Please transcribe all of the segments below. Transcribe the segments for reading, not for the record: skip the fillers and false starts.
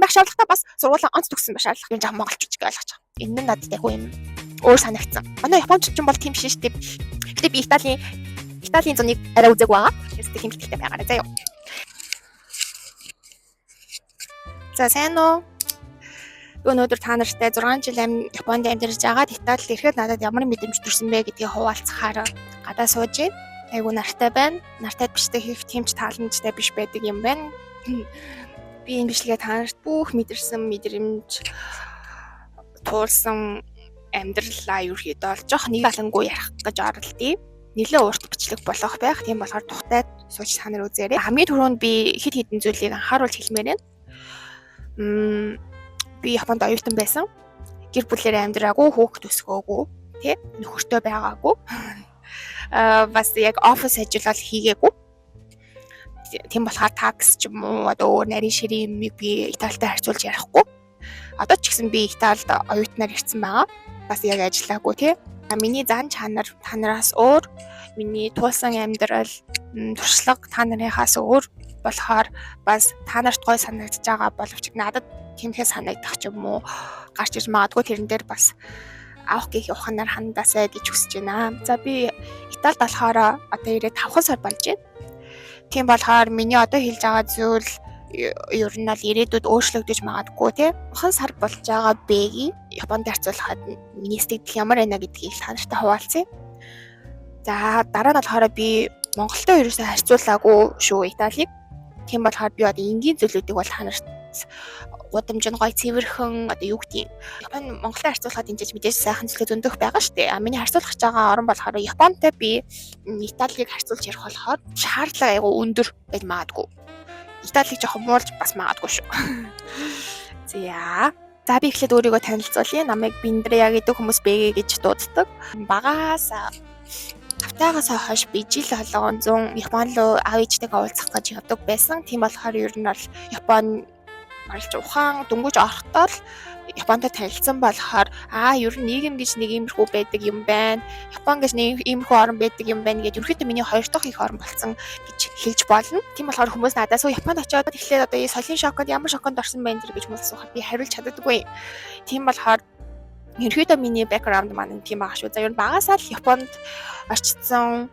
Байх шаардлагатай, бас сургуулаа онц төгссөн байх шаардлага. Юу жаа монголчууд гэж ойлгож байгаа. Энэ нь надад айгүй юм өөр санагдсан. Манай японочууд ч бол тийм биш шүү дээ. Гэтэ би Италийн зуныг арай үзег байгаа. Тэгэхээр тийм ихтэй байгаарай заяа. За, сайн уу? Өнөөдөр та нартай 6 жил Японд амьдарч байгаад Италид ирэхэд надад ямар мэдрэмж төрсэн бэ гэдгийг хуваалцахаар гадаа сууж байна. Айгу нартай байна. Нартай бичдэг хийх тийм ч тааламжтай биш байдаг юм байна. Би энэ бичлэгээ та нарт бүх мэдэрсэн мэдрэмж, туулсан амьдралаа ерөөхдөө бол жоох нэг алангүй ярих гэж оролдъё. Нэлээд урт бичлэг болох байх. Тийм болохоор тухтай сууж та нар үзээрэй. Хамгийн түрүүнд би хэд хэдэн зүйлийг анхааруулж хэлмээр байна. Би Японд оюутан байсан. Гэр бүлээрээ амьдраагүй, хүүхэд өсгөөгүй, тий, нөхөртөө байгаагүй. Бас яг офис ажил бол хийгээгүй. Тийм болохоор tax ч юм уу, одоо өөр нарийн ширийн юмыг би Италитай харьцуулж ярихгүй. Одоо ч гэсэн би Италид оюутнаар ирсэн байгаа. Бас яг ажиллаагүй, тий. Миний зан чанар та нараас өөр, миний туулсан амьдрал, туршлага та нарынхаас өөр болохоор бас та нарт гой санагдаж байгаа боловч надад тэмхээ санагдах ч юм уу гарч ирж магадгүй, тэрэн дээр бас авах гих ухаанаар хандаасай гэж хүсэж байна. За, би Италид болохоор одоо ирээд 5 сар болж байна. Тийм болохоор миний одоо хэлж байгаа зүйл ер нь бол ирээдүйд өөрчлөгдөж магадгүй, тий. 5 сар болж байгаа Бэги Японд харьцуулахад миний сэтгэл ямар байна гэдгийг та нартай хуваалцъя. За, дараа нь болохоор би Монголтой ерөөсөө харьцуулаагүй шүү Италийг. Тийм болохоор би одоо энгийн зүйлүүдийг бол та нарт гудамж нь гой цэвэрхэн, одоо юу гэдгийг, Япон Монголтой харьцуулахад энэ ч мэдээж сайхан зүйлүүд зөндөх байгаа шүү дээ. А миний харьцуулах гэж байгаа орн болохоор Японтой би Италийг харьцуулж ярих болохоор шаардлага айгу өндөр байж магадгүй. Италийг жоохон муулж бас магадгүй шүү. За. За, би эхлээд өөрийгөө танилцуулъя. Намайг Биндрия гэдэг, хүмүүс Бэгэ гэж дууддаг. Багаас тавтайгаас хойш би жил болгон 100 Япон руу аав ээжтэйгээ уулзах гэж явдаг байсан. Тийм болохоор ер нь бол Япон оролж ухаан дөнгөж орохдоо л Японтой танилцсан болохоор ер нь нийгэм гэж нэг иймэрхүү байдаг юм байна. Япон гэж нэг иймэрхүү орн байдаг юм байна гэж ерөнхийдөө миний хоёр дахь их орн болсон гэж хэлж болно. Тийм болохоор хүмүүс надаас Японд очиод эхлээд одоо энэ соёлын шоконд ямар шоконд орсон бэ гэж хүмүүс асуухад би хариулж чаддаггүй. Тийм болохоор ерөнхийдөө миний background маань тийм байгаа шүү. За, ер нь багасаа л Японд очсон.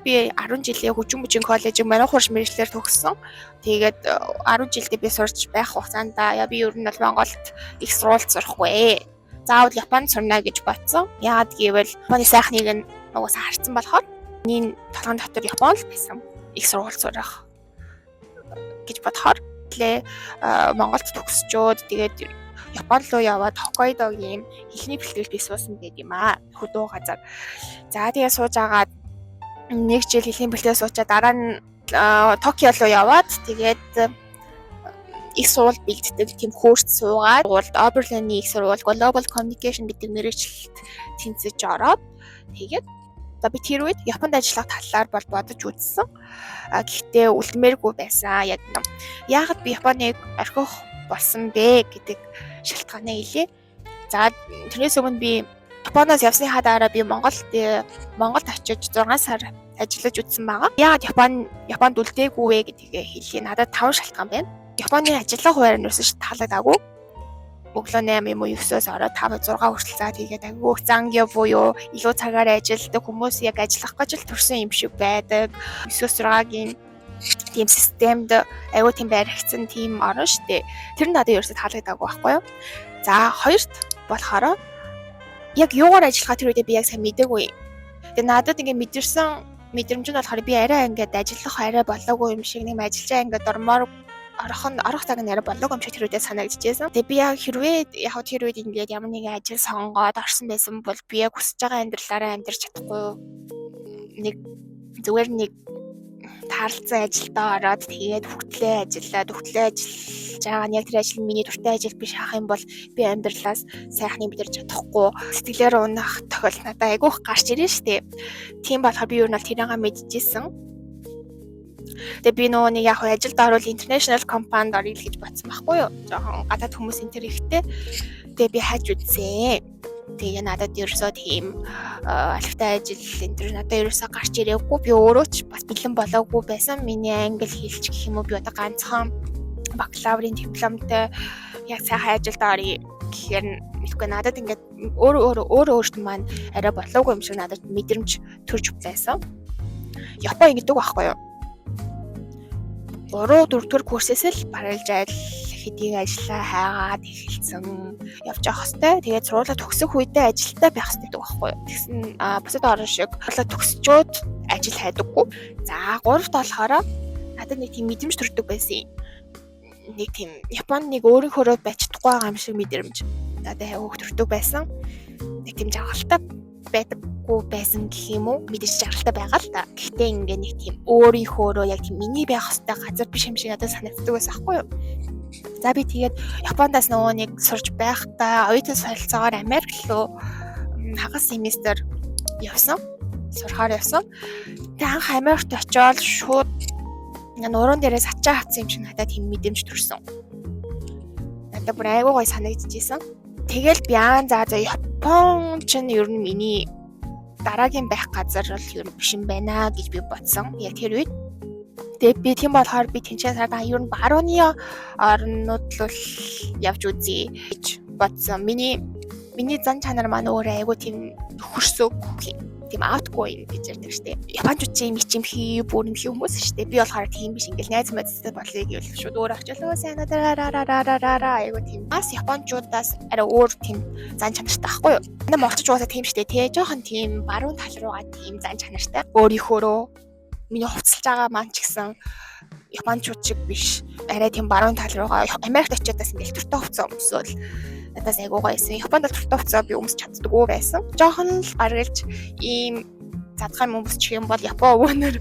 Би 10 жилийн хөгжин бүжин коллежийн маниух хурш мэргэжлээр төгссөн. Тэгээд 10 жилдээ би сурч байх хугацаанд би ер нь бол Монголд их сургуульд сурахгүй. Заавал Японд сурна гэж бодсон. Яагаад гэвэл Японы сайхныг нь угаасаа харсан болохоор миний толгойн дотор Япон л байсан. Их сургууль сурах гэж бодохоор лээ Монголд төгсчөөд тэгээд Япон руу яваад Хоккайдогийн хэлний бэлтгэл би суусан гэдэг юм аа. Хөдөө газар. За, тэгээ сууж агаад нэг жил хэлний бэлтгэл суучаа, дараа нь Токио руу яваад тэгээд их сургууль бэлддэг тийм курс суугаад Oberlin-ы их сургууль Global Communication гэдэг мэргэжилд тэнцэж ороод, тэгээд за би тэр үед Японд ажиллах талаар бол бодож үзсэн. А гэхдээ үлдмээргүй байсан. Яг яагаад би Японыг орхих болсон бэ гэдэг шалтгаанаа хэлье. За, тэрнээс өмнө би Японоос явсныхаа дараа би Монголд очиж 6 сар ажиллаж үзсэн байгаа. Яагаад Японд үлдээгүй вэ гэдгийг хэлье. Надад 5 шалтгаан байна. Японы ажиллах хуваар нь ерөөсөө таалагдаагүй. Өглөө 8 юм уу 9-өөс ороод 5 6 хүртэл, за тэгээд айгүй 残業 буюу илүү цагаар ажилладаг, хүмүүс яг ажиллах гэж л төрсэн юм шиг байдаг. 9-өөс 6-гийн тийм системд айгүй тийм баригдсан тийм орн штэ. Тэр нь надад ерөөсөө таалагдаагүй байхгүй юу? За, хоёрт болохоор яг юугаар ажиллахаа тэр үедээ би яг сайн мдээгүй. Тэгээ надад ингээ мэдэрсэн мэдрэмж нь болохоор би арай ингээд ажиллах арай болоогүй юм шиг, нэг ажиллаж ингээд ормоор орох нь орох цаг нь арай болоогүй юм шиг тэр үедээ санагдчихсэн. Тэгээ би яг хэрвээ яг тэр үед ингээд ямар нэгэн ажил сонгоод орсон байсан бол би яг хүсэж байгаа амьдралаараа амьдарч чадахгүй, нэг зүгээр нэг таарлцсан ажилдаа ороод тэгээд хүртлээ ажиллаад, хүртлээ ажиллаж байгаа нь яг тэр ажил нь миний дуртай ажил биш ах юм бол би амьдралаас сайхныг мэдэрч чадахгүй, сэтгэлээр унах тохиолдол надад айгүйх гарч ирнэ штэ. Тийм болохоор би юу нь бол тэрийг мэдчихсэн. Тэгээ би нөгөө нэг яг ажилд орвол international компанид орё л гэж бодсон байхгүй юу? Жохон гадаад хүмүүс энэ төр ихтэй. Тэгээ би хайж үзсэн. Тэгээ надад ерөөсөө тийм алфтай ажил энэ төр надад ерөөсөө гарч ирээгүй. Би өөрөө ч бас бэлэн болоогүй байсан. Миний англи хэлч гэх юм уу, би одоо ганцхан Бакалаврын дипломтой яг сайхан ажилд оръё гэхээр мэдэхгүй, надад ингээд өөр өөр өөр өөрт маань арай болоогүй юм шиг надад мэдрэмж төрж байсан. Япон ингэдэг байхгүй юу? 3 4 дугаар курсээс л параллелж аль хэдийн ажиллаа хайгаад эхэлсэн явж явах хэвээр. Тэгээд сургуулаа төгсөх үедээ ажилтаа байх хэрэгтэй гэдэг байхгүй юу? Тэгсэн бусад орн шиг сургуулаа төгсчөөд ажил хайдаггүй. За, гуравт болохоор надад нэг тийм мэдрэмж төрдөг байсан юм. Нэг тийм Японд нэг өөрийнхөөрөө байж чадахгүй байгаа юм шиг мэдрэмж надад айгүй төрдөг байсан. Нэг тийм жаргалтай байдаггүй байсан гэх юм уу? Мэдээж жаргалтай байгаа л та. Гэхдээ ингээ нэг тийм өөрийнхөөрөө яг тийм миний байх хэвээр газар биш юм шиг надад санагддаг байсан байхгүй юу? За, би тэгээд Япондаас нөгөө нэг сурж байхдаа оюутан солилцоогоор Америк руу хагас семестр явсан. Сурахаар явсан. Тэгээ анх Америкт очиод шууд нуруунд дээрээ сачаа хатсан юм шиг надад тийм мэдрэмж төрсөн. Надад бүр айгүй гоё санагдчихсэн. Тэгэл би аа за Япон ч ер нь миний дараагийн байх газар бол ер нь биш юм байна гэж би бодсон. Яг тэр үед. Тэгээд би тийм болохоор би тэнцээ сард ер нь барууны орнууд л явж үзье гэж бодсон. Миний зан чанар маань өөрөө айгүй тийм нөхөрсөг, тийм outgoing гэж ярьдаг штэ. Японочууд чи юм ичимхий, бүрэмхий хүмүүс штэ. Би болохоор тийм биш, ингээл найз майзтай болъё гэвэл шууд өөр очилоо сайн дараараараараараа айгүй тийм. Бас японочуудаас арай өөр тийм зан чанартай байхгүй юу? Манай монголчууд угаасаа тийм штэ, тий. Жоохон тийм баруун тал руугаа тийм зан чанартай. Өөрийнхөөрөө миний хувцалж байгаа маань ч гэсэн японочууд шиг биш. Арай тийм баруун тал руугаа. Америкт очиод бас ингээл туртай хувцас өмсөөл надаас айгуу гоё байсан. Японд бол туртай хувцас би өмсч чаддаггүй байсан. Жоохон л гаргалж ийм задгай юм өмсчих юм бол Япон өвөнөр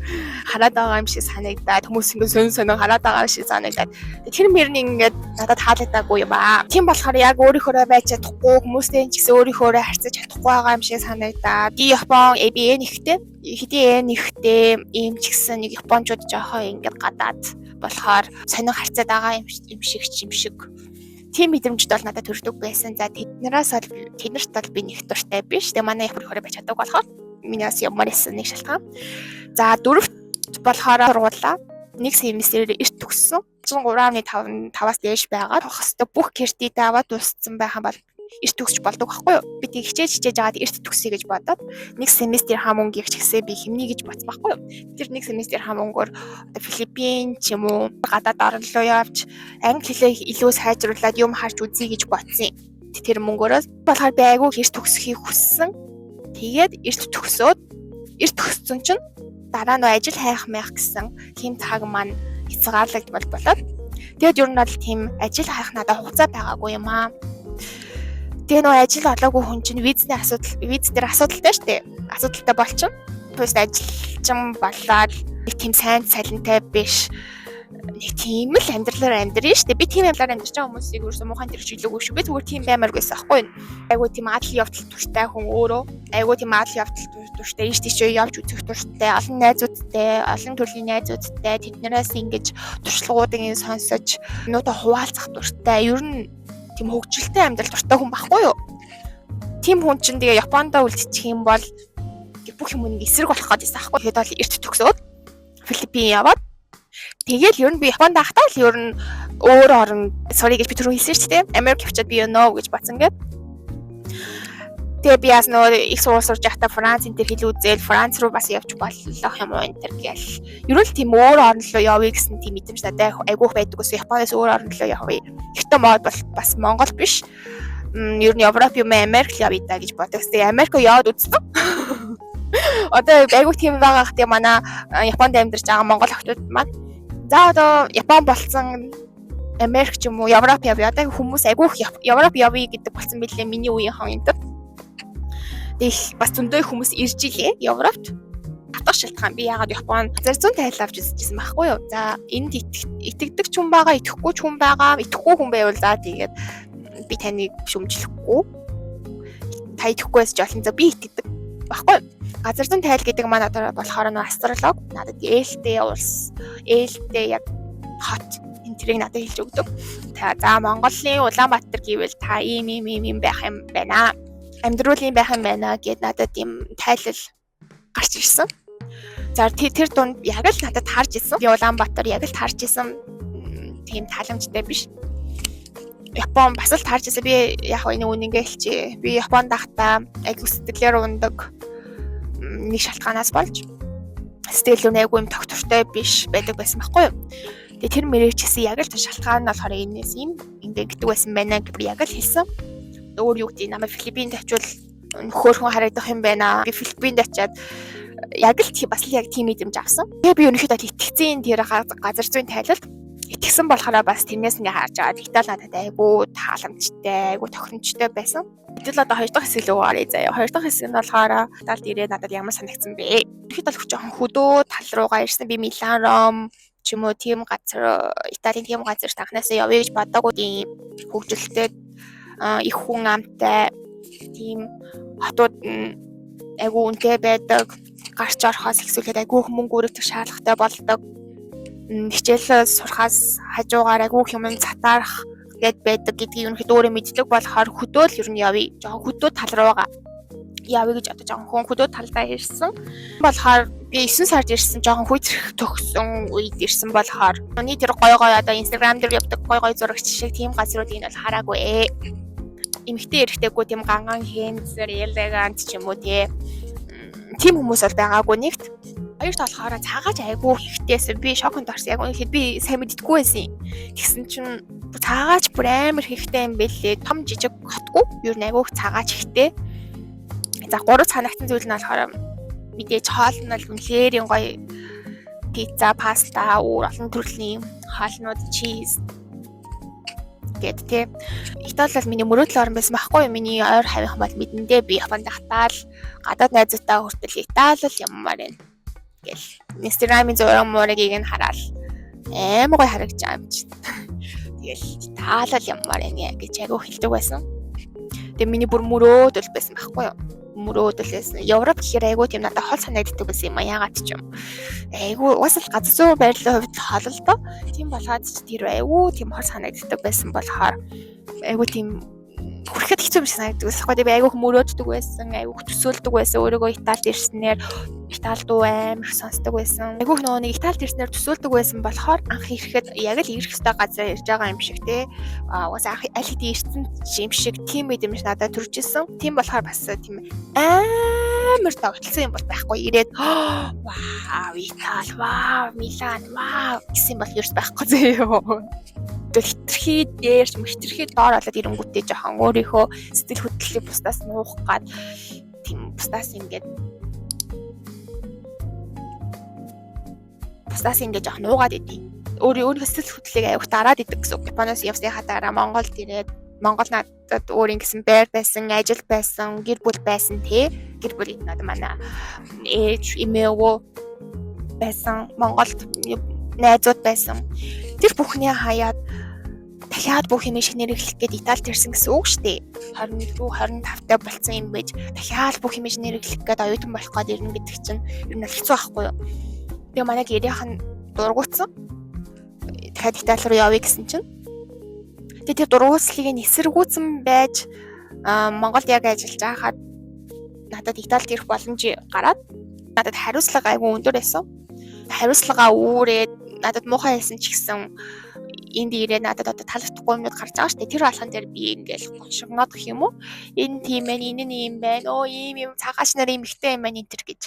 хараад байгаа юм шиг санагдаад, хүмүүс ингээд сонь сонин хараад байгаа юм шиг санагдаад, тэр мөрний ингээд надад таалагдаагүй юм аа. Тийм болохоор яг өөрийнхөөрөө байж чадахгүй, хүмүүстэй ч гэсэн өөрийнхөөрөө харьцаж чадахгүй байгаа юм шиг санагдаад, би Япон ABN ихтэй хэдийн N ихтэй ийм ч гэсэн нэг японочууд жоохон ингээд гадаад болохоор сонин харьцаад байгаа юм шиг тийм мэдрэмжд бол надад төрдөг байсан. За, тэднээс бол тэднэрт бол би нэг дуртай биш. Тэгээ манай их хөрөө байж чаддаг болохоор миний бас явмаар байсан нэг шалтгаан. За, дөрөвт болохоор сургуулаа нэг семестрээр эрт төгссөн. 3.5 5-аас дээш байгаа. Хэвээ бүх кредит аваад дууссан байх юм бол эрт төгсч болдог байхгүй юу? Би тэг хичээж хичээж аваад эрт төгсөе гэж бодоод нэг семестр хам мөнгийг ч гэсэн би хэмнэе гэж бодсон байхгүй юу? Тэр нэг семестр хам мөнгөөр одоо Филиппин ч юм уу гадаад орн руу явж англи хэлээ илүү сайжруулад юм харж үзье гэж бодсон. Тэр мөнгөөрөө болохоор би айгүй эрт төгсөхийг хүссэн. Тэгээд эрт төгсөөд, эрт төгссөн чинь дараа нь ажил хайх мэх гэсэн тийм цаг маань хязгаарлагдмал болоод, тэгээд ер нь бол тийм ажил хайх надад хугацаа байгаагүй юм аа. Тэгээ нөгөө ажил олоогүй хүн чинь визний асуудал, виз дээр асуудалтай шүү дээ. Асуудалтай болчихно. Пусть ажилчин болоод нэг тийм сайн цалинтай биш нэг тийм л амьдралаар амьдрын шүү дээ. Би тийм амьдралаар амьдарч байгаа хүмүүсийг ерөөсөө муухай тэр чиглээгүй шүү. Би зүгээр тийм баймаар байсан аахгүй юу. Айгуу тийм адал явдал дуртай хүн өөрөө. Айгуу тийм адал явдал дуртай, ийш тийшээ явж үзэх дуртай, олон найзуудтай, олон төрлийн найзуудтай, тэднээс ингэж туршлагуудыг сонсож, нуудаа хуваалцах дуртай. Ер нь тийм хөгжилтэй амьдрал дуртай хүн байхгүй юу? Тийм хүн чинь тэгээ Япондо үлдчих юм бол бүх юм нэг эсрэг болох гээд байсан аахгүй. Тэгээд бол эрт төгсөөд Филиппин яваад, тэгэл ер нь би Японд байхдаа л ер нь өөр орн суръя гэж би түрүү хэлсэн шүү дээ. Америк явчаад би no гэж бодсон гээд. Тэгээ би яас нөгөө их сургууль сурж байхдаа Франц энэ төр хэл үзээл Франц руу бас явж болох юм уу энэ төр гээл. Ер нь л тийм өөр орн руу явъя гэсэн тийм мэдрэмж надад айгүйх байдаг ус. Японоос өөр орн руу явъя. Гэхдээ мод бол бас Монгол биш. Ер нь Европ юм, Америк л явъя да гэж боддог. Тэгээ Америк руу яваад үзсэн. Одоо айгүй тийм байгаа хэ, манай Японд амьдарч байгаа монгол охтууд маань. За, одоо Япон болцсон, Америк ч юм уу Европ явъя. Одоо хүмүүс айгүйх Европ явъя гэдэг болсон билээ миний үеийнхэн энэ төр. Тэг бас зөндөө хүмүүс ирж илээ Европт. Тавдах шалтгаан би яагаад Япон газар зүүн тайл авч үзчихсэн байхгүй юу? За, энд итгэдэг ч хүн байгаа, итгэхгүй ч хүн байгаа. Итгэхгүй хүн байвал за, тэгээд би таныг шүмжлэхгүй. Та итгэхгүй байсан ч олон, за, би итгэдэг байхгүй юу? Газар зүүн тайл гэдэг маань одоо болохоор нөө астролог надад ээлтэй улс, ээлтэй яг хот энэ тэрийг надад хэлж өгдөг. Та за, Монголын Улаанбаатар гэвэл та ийм ийм ийм ийм байх юм байна, амьдруулын байх юм байна гэд надад ийм тайлал гарч ирсэн. За, тэр дунд яг л надад таарч исэн. Би Улаанбаатар яг л таарч исэн. Тийм тааламжтай биш. Япон бас л таарч ирсэн. Би яг энэ үнэнгээ хэлчихье. Би Японд байхдаа айгүй сэтгэлээр ундаг нэг шалтгаанаас болж сэтгэл рүү айгүй юм тогтвортой биш байдаг байсан байхгүй юу. Тэгээ тэр мэрэгчсэн яг л шалтгаан нь болохоор энэс юм ингээ гэдэг байсан байна гэж яг л хэлсэн. Өөр юу гэдэг, намайг Филиппинд очивол хөөрхөн харагдах юм байна. Би Филиппинд очиад яг л бас л яг тийм мэдрэмж авсан. Тэгээ би ерөнхийдөө итгэцэн тэр газар зүйн тайлалд итгэсэн болохоор бас тэрнээс ингээ харж байгаа. Итали надад айгүй тааламжтай, айгүй тохиромжтой байсан. Хэдүүл одоо хоёр дахь хэсэг рүү оръё заяа. Хоёр дахь хэсэг нь болохоор Италид ирээ надад ямар санагдсан бэ? Ерөнхийдөө бол жоохон хөдөө тал руугаа ирсэн. Би Милан, Ром ч юм уу тийм газар, Италийн тийм газар анхнаасаа явъя гэж бодоагүй. Тийм хөгжилтэй, их хүн амтай тийм хотууд нь айгүй үнэтэй байдаг. Гарч орохоос эхлүүлээд айгүй их мөнгө өргөдөх шаардлагатай болдог. Хичээл сурахаас хажуугаар айгүй их юм затаарах гээд байдаг гэдгийг ерөнхийдөө өөрөө мэддэг болохоор хөдөөл ер нь явъя. Жоохон хөдөө тал руугаа явъя гэж одоо жоохон хөдөө талдаа ирсэн. Болохоор би 9 сард ирсэн, жоохон хүйцрэх төгсөн үед ирсэн болохоор миний тэр гой гой одоо Instagram дээр явдаг гой гой зурагч шиг тийм газруудыг нь бол хараагүй. Эмэгтэй эрэгтэйгүү тийм ганган хэнцэр, elegant ч юм уу те. Тийм хүмүүс бол байгаагүй нэгт. Хоёрт болохоор цагаач айгүй ихтэйсэн. Би шоконд орсон. Яг үнэхээр би сайн мэддэггүй байсан. Тэгсэн чинь цагаач бүр амар хэрэгтэй юм бэлээ. Том жижиг хотгүй. Ер нь айгүй цагаач ихтэй. За, гурав санагдсан зүйл нь болохоор мэдээж хоол нь бол үнэхээр гоё, пицца, паста, өөр олон төрлийн хоолнууд, cheese гээд тий. Итали бол миний мөрөөдөл орн байсан байхгүй юу? Миний ойр хавийнхан бол мэдэндээ би Японд байхдаа л гадаад найзуудаа хүртэл Итали л ямаар байна гэл. Instagram-ын зураг муурыг нь хараад амар гоё харагдаж байгаа юм чинь. Тэгэл Итали л ямаар байна гэж айгүй хэлдэг байсан. Тэгээ миний бүр мөрөөдөл байсан байхгүй юу? Мөрөөдөл байсан. Европ гэхээр айгүй тийм надад хол санагддаг байсан юм а, яагаад ч юм. Айгүй угаасаа л газар зүйн байрлалын хувьд хол л доо. Тийм болгоод ч тэр айгүй тийм хол санагддаг байсан болохоор айгүй тийм хүрэхэд хэцүү юм шиг санагддаг байсан. Би айгүй мөрөөддөг байсан, айгүй төсөөлдөг байсан. Өөрийгөө Италид ирснээр Итали дуу амар сонсдог байсан. Айгүй нөгөө нэг Италид ирснээр төсөөлдөг байсан болохоор анх ирэхэд яг л ирэх ёстой газар ирж байгаа юм шиг те. А угаасаа анх аль хэдийн ирсэн юм шиг тийм мэдрэмж надад төрж исэн. Тийм болохоор бас тийм амар догтлсон юм бол байхгүй. Ирээд вау, Итали, вау, Милан, вау гэсэн бол ерөөс байхгүй зөө. Тэгвэл хитрхи дээр ч юм хитрхи доор болоод ирэнгүүтээ жоохон өөрийнхөө сэтгэл хөдлөлийг бусдаас нуух гад тийм бусдаас ингээд жоохон нуугаад идэв. Өөрийнхөө сэтгэл хөдлөлийг аяух дараад идэг гэсэн үг. Японоос явсныхаа дараа Монголд ирээд Монгол надад өөр ингэсэн байр байсан, ажил байсан, гэр бүл байсан тий. Гэр бүл надад манай ээж, эмээгөө байсан, Монголд найзууд байсан. Тэр бүхний хаяад дахиад бүх юм шинээр эхлэх гээд Италид ирсэн гэсэн үг шүү дээ. 24, 25 таа болцсон юм байж дахиад бүх юм шинээр эхлэх гээд оюутан болох гээд ирнэ гэдэг чинь ер нь хэцүү байхгүй юу? Тэгээ манай гэрийнх нь дургуутсан. Дахиад Итали руу явъя гэсэн чинь. Тэгээ тэр дургуутслыг нь эсэргүүцэн байж Монголд яг ажиллаж байхад надад Италид ирэх боломж гараад надад хариуцлага айгүй өндөр байсан. Хариуцлагаа үүрээд надад муухай хэлсэн ч гэсэн энд ирээ надад одоо таалагдахгүй юмнууд гарч байгаа шүү дээ. Тэр болгон дээр би ингээл гоншигноод гэх юм уу? Энэ тийм байх, энэ нь ийм байна. Оо, ийм юм цагаач нар ийм ихтэй юм байна энэ төр гэж.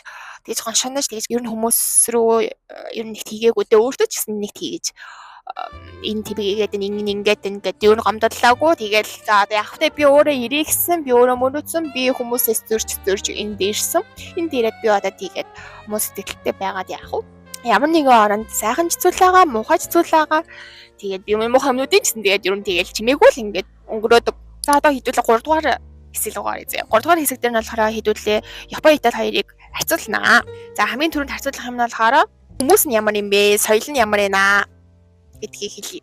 Тэгэж гоншигнож, тэгэж ер нь хүмүүс рүү ер нь нэг тийгээгүй дээ. Өөртөө ч гэсэн нэг тийгэж энэ тийгээд энэ ингээд ингээд ер нь гомдлоогүй. Тэгэл за одоо яг тэ би өөрөө ирээ гэсэн, би өөрөө мөрөөдсөн, би хүмүүсээс зөрч зөрж энд ирсэн. Энд ирээд би одоо тийгээд хүмүүс сэтгэлтэй байгаад яах вэ? Ямар нэгэн оронд сайхан ч зүйл байгаа, муухай ч зүйл байгаа. Тэгээд би муухай юмнуудын ч гэсэн тэгээд ер нь тэгэл чимээгүй л ингээд өнгөрөөдөг. За, одоо хэдүүлээ 3 дугаар хэсэг рүү гаръя зэ. 3 дугаар хэсэг дээр нь болохоор хэдүүлээ Япон, Итали хоёрыг харьцуулнаа. За, хамгийн түрүүнд харьцуулах юм нь болохоор хүмүүс нь ямар юм бэ, соёл нь ямар байна гэдгийг хэлье.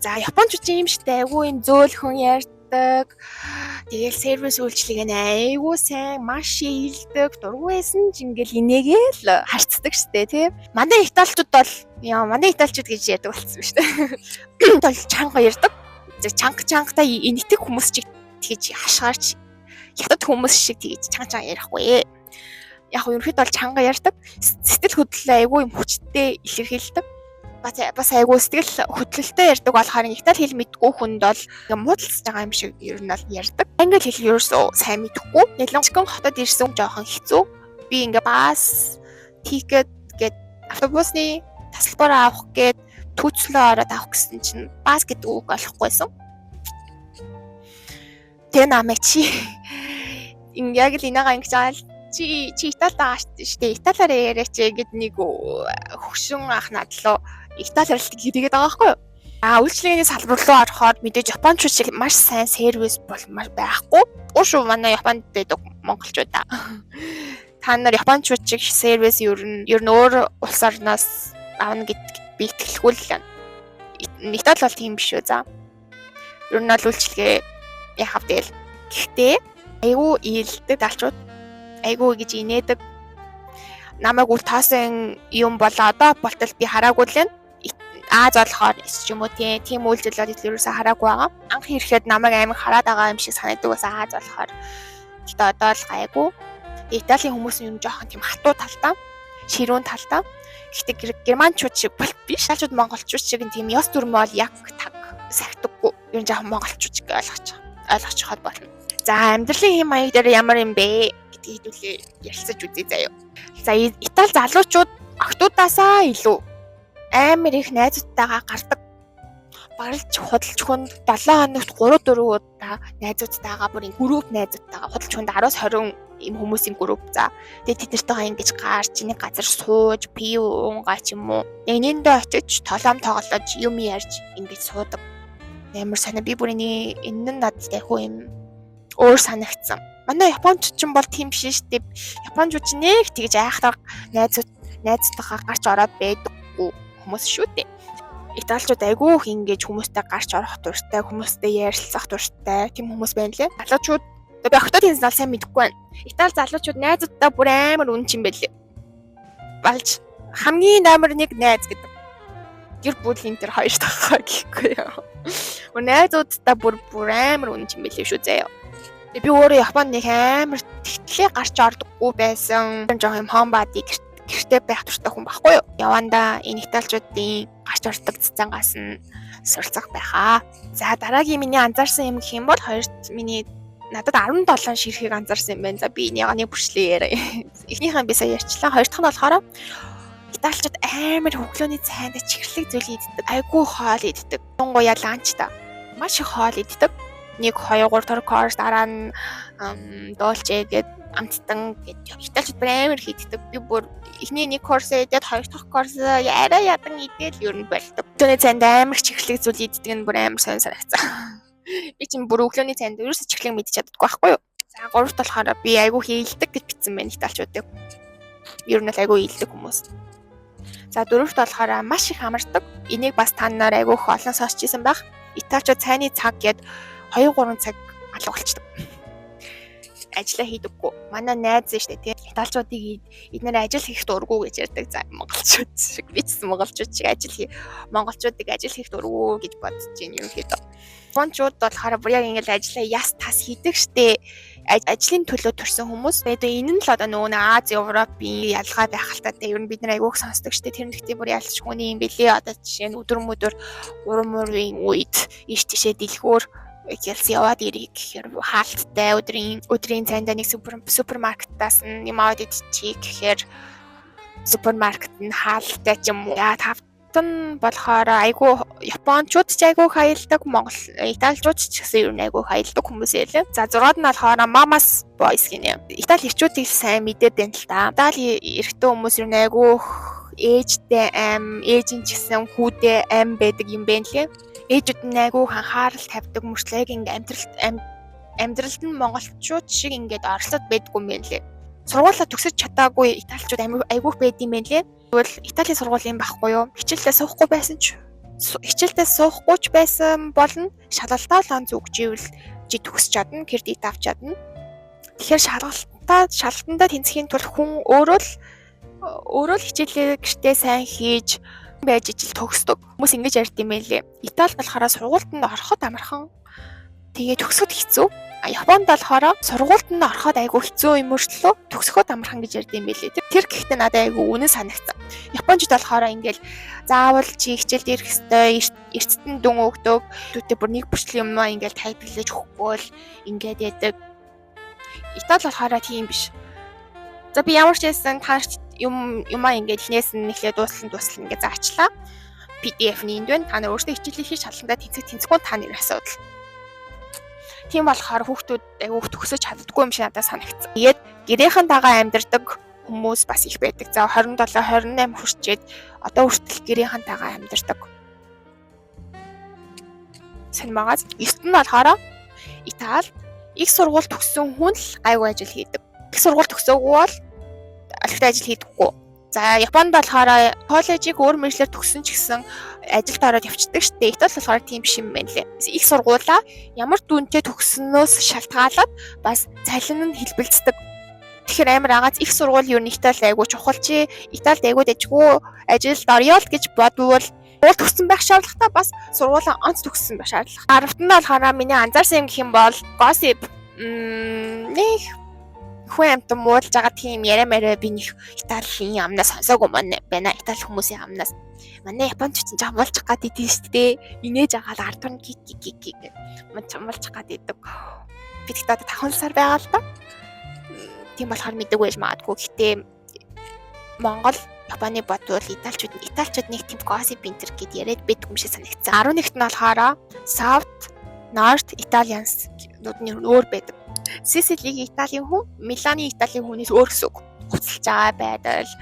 За, японочууд юм штэ, айгүй юм зөөлхөн ярьдаг. Тэгэл сервис үйлчилгээ нь айгүй сайн, маш ээлдэг. Дургүй байсан ч ингээл инээгээл харцдаг штэ, тий. Манай италичууд бол яа, манай италичууд гэж ярьдаг болсон юм штэ. Бол чанга ярьдаг. Чанга чангтай энэтэг хүмүүс чиг тэгж хашгаарч хятад хүмүүс шиг тэгж чанга чанга ярихгүй. Яг ерөнхийдөө бол чанга ярьдаг. Сэтгэл хөдлөлөө айгүй юм хүчтэй илэрхийлдэг. Бас айгүй сэтгэл хөдлөлтөй ярьдаг болохоор Итали хэл мэдгүй хүнд бол ингээ муудалцж байгаа юм шиг ер нь бол ярьдаг. Англи хэл ерөөсөө сайн мэдэхгүй. Ялангуяа хотод ирсэн жоохон хэцүү. Би ингээ bus ticket гээд автобусны тасалбар авах гээд түүцлөө ороод авах гэсэн чинь bus гэдэг үг олохгүйсэн. Тэгээ намайг чи яг л энэгээ ингэж байгаа л чи Италид байгаа шүү дээ. Италиар яриач гэд нэг хөгшин ах над руу Италиар л тэгээд байгаа байхгүй юу? А, үйлчилгээний салбар руу орохоор мэдээж японочууд шиг маш сайн сервис бол маш байхгүй. Уу шүү, манай Японд байдаг монголчуудаа. Та нар японочууд шиг сервис ер нь өөр улс орноос авна гэдэгт би итгэлгүй л байна. Итали бол тийм биш үү, за. Ер нь бол үйлчилгээ яхав тэгэл. Гэхдээ айгүй ийдэг италичууд, айгүй гэж инээдэг. Намайг үл тоосон юм бол одоо болтол би хараагүй л байна. Аз болохоор ч юм уу, тийм үйлдэл бол ерөөсөө хараагүй байгаа. Анх ирэхэд намайг амар хараад байгаа юм шиг санагддаг байсан Аз болохоор. Гэхдээ одоо л гайгүй. Италийн хүмүүс нь ер нь жоохон тийм хатуу талдаа, ширүүн талдаа. Гэхдээ германчууд шиг бол биш. Италичууд монголчууд шиг тийм ёс дүрмөө бол яг таг сахидаггүй. Ер нь жоохон монголчууд шиг ойлгочиход болно. За, амьдралын хэм маяг дээр ямар юм бэ гэдгийг хэдүүлээ ярилцаж үзье заяа. За, Итали залуучууд охидуудаасаа илүү амар их найзуудтайгаа гардаг. Баралж худалч хүнд 7 хоногт 3 4 удаа найзуудтайгаа, бүр group найзуудтайгаа, худалч хүнд 10-аас 20 юм хүмүүсийн group, за. Тэгээ тэд нартайгаа ингэж гарч, нэг газар сууж, пиво уунгаа ч юм уу. Нэгнэндээ очиж тоглоом тоглож, юм ярьж ингэж суудаг. Амар сонио, би бүр энэ нь надад айхуу юм өөр санагдсан. Манай японч ч бол тийм биш шүү дээ. Япончууд ч нэг тэгж айхтар найзуудтайгаа гарч ороод байдаггүй хүмүүс шүү дээ. Италичууд айгүй их ингэж хүмүүстэй гарч орох дуртай, хүмүүстэй ярилцах дуртай тийм хүмүүс байна лээ. Залуучууд, би охидын зал сайн мэдэхгүй байна. Итали залуучууд найзуудтай бүр амар үнэн юм байлээ. Балж хамгийн номер 1 найз гэдэг. Гэр бүлийн тэр хоёр дахь гэхгүй юу. Бүр найзуудтай бүр амар үнэн юм байлээ шүү заяа. Би өөрөө Японд нэг амар тэгтлээ гарч ордоггүй байсан. Жохон юм homebody, гэрте байх дуртай хүн байхгүй юу? Явандаа энэ италичуудын гарч ордог цэцангаас нь суралцах байхаа. За, дараагийн миний анзаарсан юм гэх юм бол хоёрт миний надад 17 ширхэг анзаарсан юм байна. За, би нэг бүрчлээ яриа. Эхнийхээ би сая ярьчлаа. Хоёр дахь нь болохоор италичууд амар өглөөний цайнд чихэрлэг зүйл иддэг. Айгүй хоол иддэг. Тунгуяа lunch та. Маш их хоол иддэг. 1 2 3 дахь course, дараа нь dolce гээд амттан гээд италичууд бүр амар их иддэг. Би бүр эхний нэг course идээд, хоёр дахь course арай ядан идэл ер нь болдог. Өглөөний цайнд амар их чихэрлэг зүйл иддэг нь бүр амар сонь санагцсан. Би чинь бүр өглөөний цайнд ерөөсөө чихэрлэг мэдчих чаддаггүй байхгүй юу? За, гуравт болохоор би айгүй хийлдэг гэж бичсэн байна италичуудыг. Ер нь л айгүй хийлдэг хүмүүс. За, дөрөвт болохоор маш их амардаг. Энийг бас та нар айгүй их олон сонсч ирсэн байх. Италичууд цайны цаг гээд 2 3 цаг алга болчдөг. Ажиллаа хийдэггүй. Манай найз шүү дээ, тийм. Италичуудыг эднэр ажил хийх дурггүй гэж ярьдаг. За, монголчууд шиг, би ч гэсэн монголчууд шиг монголчуудыг ажил хийх дурггүй гэж бодож байна ерөнхийдөө. Япончууд болохоор бүр яг ингээл ажиллаа яс тас хийдэг штэ. Ажлын төлөө төрсэн хүмүүс. Тэгээд энэ нь л одоо нөгөө Аз, Европын ялгаа байх л та. Ер нь бид нар айгүйх сонсдог штэ. Тэр нэгтээ бүр ялч хүний юм бэлээ. Одоо жишээ нь өдөр мөдөр уран мөрийн үед ийш тийшээ дэлгүүр ялс яваад ирэх гэхээр хаалттай, өдрийн цайндаа нэг супермаркетаас нь юм аваад идчихье гэхээр супермаркет нь хаалттай ч юм уу. Я тавтан болохоор айгүй японочууд ч айгүй хаялдаг, Монгол италичууд ч гэсэн ер нь айгүй хаялдаг хүмүүс ялээ. За, зургаад нь болохоор mama's boys гинэ. Итали эрчүүдийг сайн мэдээд байна л та. Итали эрэгтэй хүмүүс ер нь айгүй ээжтэй ам, ээж нь ч гэсэн хүүдээ ам байдаг юм байна лээ. Ээжүүд нь айгүй анхаарал тавьдаг мөртлөө яг ингээ амьдралд нь монголчууд шиг ингээд оролцоод байдгүй юм байна лээ. Сургуулаа төгсөж чадаагүй италичууд айгүйх байд юм байна лээ. Тэгвэл Италийн сургууль юм байхгүй юу? Хичээлдээ суухгүй ч байсан болно. Шалгалтаа л онц өгч ивэл чи төгсөж чадна, кредит авч чадна. Тэгэхээр шалгалтандаа тэнцэхийн тулд хүн өөрөө л хичээлээ гэртээ сайн хийж байж ижил төгсдөг. Хүмүүс ингэж ярьд юм байлээ. Италид болохоор сургуульд нь ороход амархан. Тэгээ төгсөхөд хэцүү. Японд болохоор сургуульд нь ороход айгүй хэцүү юм өртлөө төгсөхөд амархан гэж ярьд юм билээ. Тэр гэхдээ надад айгүй үнэн санагдсан. Япончууд болохоор ингээл заавал чи хичээлд ирэх ёстой, эртд нь дүн өгдөг. Түүтээ бүр нэг бүрчлэн юм аа ингээл тайлбарлаж өгөхгүй л ингээд яадаг. Итали болохоор тийм биш. За би ямар ч байсан та нарт юм юмаа ингээд эхнээс нь эхлээ дуустал нь дуустал ингээд заачлаа. PDF нь энд байна. Та нар өөрсдөө хичээлээ хийж шалгандаа тэнцэх тэнцэхгүй та нарын асуудал. Тийм болохоор хүүхдүүд айгүй төгсөж чаддаггүй юм шиг надад санагдсан. Тэгээд гэрийнхэн дагаа амьдардаг хүмүүс бас их байдаг. За 27, 28 хүрчээд одоо хүртэл гэрийнхэн дагаа амьдардаг. Сонь магаз. Эрт нь болохоор Италид их сургууль төгссөн хүн л гайгүй ажил хийдэг. Их сургууль төгсөөгүй бол олигтой ажил хийдэггүй. За Японд болохоор коллежийг өөр мэргэжлээр төгссөн ч гэсэн ажилд ороод явцдаг шүү дээ. Итали болохоор тийм биш юм байна лээ. Их сургуулаа ямар дүнтэй төгссөнөөс шалтгаалаад бас цалин нь хэлбэлздэг. Тэгэхээр амар агааз их сургууль юу нь Италид айгүй чухал чи Италид айгүй дажгүй ажилд орё л гэж бодвол сургууль төгссөн байх шаардлагатай, бас сургуулаа онц төгссөн байх шаардлага. Аравт нь болохоор миний анзаарсан юм гэх юм бол gossip, нэг хүн амьтан муулж байгаа тийм яриа мараа би нэг Италийн амнаас сонсоогүй маань байна. Итали хүмүүсийн амнаас. Манай японочууд ч жамуулчих гад идэв шүү дээ. Инээж агаал ард түн ки ки ки ки гэх муулчих гад идэг. Би тэгтээ одоо 5 сар байгаа л да. Тийм болохоор мэдээгүй байж магадгүй. Гэтэ Монгол Японы бодвол Италичууд нэг тийм gossip энтер гэд яриад байдаг юм шиг санагдсан. 11-т нь болохоор South, North Italians нууд нь өөр байдаг. Сисилийн Италийн хүн Миланы Италийн хүнээс өөр гэсэн үг. Хувцалж байгаа байдал,